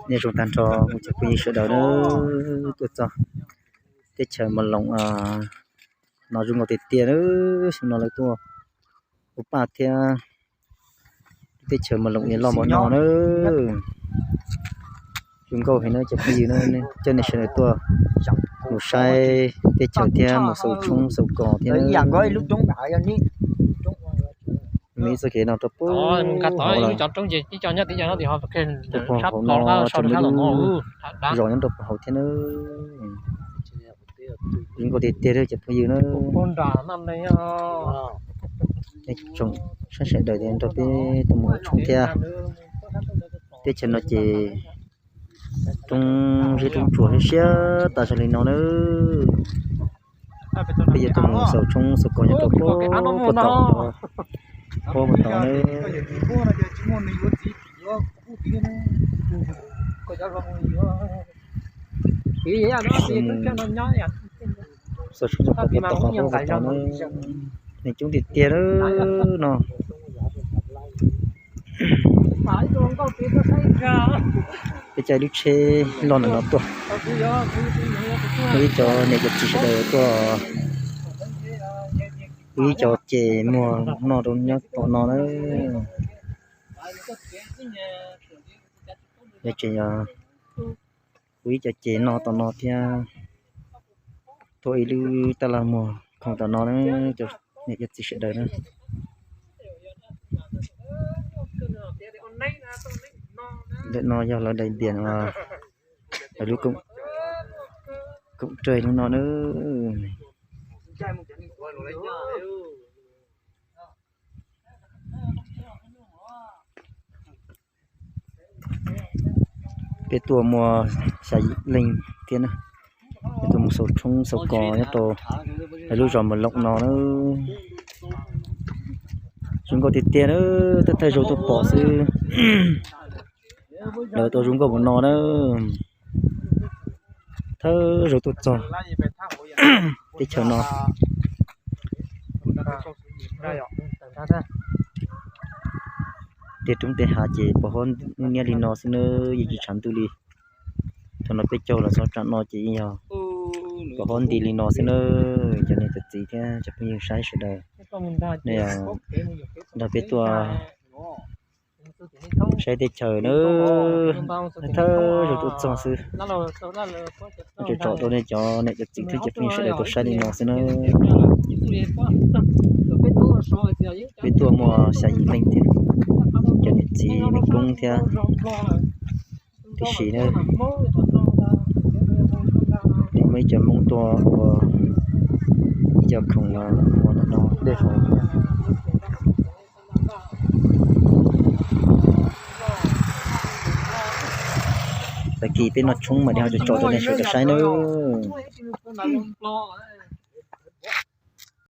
Nyob zoo tag nrho cov phooj ywg sawv daws na, tuaj txog teb chaws Mos Loos no zoo nkauj tiag tiag na. Xyoo no lawv tuaj ua paj thiab, teb chaws Mos Loos uas loj npaum no na. Zoo nkauj heev na cov phooj ywg na, coj nej sawv daws tuaj mus saib teb chaws thiab mus xaus tshoob xaus kos thiab. Me ib txoj kev no rau puag hauv lawm, rau puag hauv no, tseem muaj ib lub zos nyob rau puag hauv thiab na. Zoo nkauj tiag tiag cov phooj ywg na. Nej tsoom saib sawv daws nrog peb tuaj mus ua tshoob thiab. Teb chaws no ces roob zeb roob tsuas siab siab tas zog li no na. Peb yuav tuaj mus xaus tshoob xaus kos nyob rau puag tom, puag tom na. Xaus tshoob xaus kos puag tom, puag tom na. Neeg coob tiag tiag no. Peb caij lub tsheb loj ntawm no tuaj, muaj ib cov niam cov txiv sawv daws tuaj ua ib co ces muag noj rau nyob tom no na. Yog tseem yog ua ib co ces noj tom no thiab, tuaj ib lub taj laj muag khoom tom no na, cov niam cov txiv sawv daws na. Ntawm no yog lawv daim npias, lawv lub koom reg hnub no na. Peb tuaj muaj xya yim leej thiab na. Peb tuaj mus xaus tshoob xaus kos nyob rau lub zos Mos Loos no na. Zoo nkauj tiag tiag na, thawj thawj zaug tuaj pom xwb, lawv tau zoo nkauj npaum no na. Thawj zaug tuaj txog teb chaws no. Tej roob tej hav ces pos huab niab li no xwb na, yeej tsis tshav ntuj li. Thaum no peb caug los txog tsam no ces yeej yog pos huab nti li no xwb na. Cov niam cov txiv thiab cov phooj ywg saib sawv daws, nej nrog peb tuaj saib teb chaws na. Thawj zaug tuaj txog xwb, tsom tsom rau nej cov niam cov txiv thiab cov phooj ywg sawv daws tau saib li no xwb na. Peb tuaj muaj xya yim leej thiab, cov niam txiv niam koob thiab. Tiam sis na, muaj ib co Hmoob tuaj ua ib co khoom muag ntawm no dej haus thiab. Tag kis peb noj tshoob mas li ho tsom tsom rau nej sawv daws saib nawb.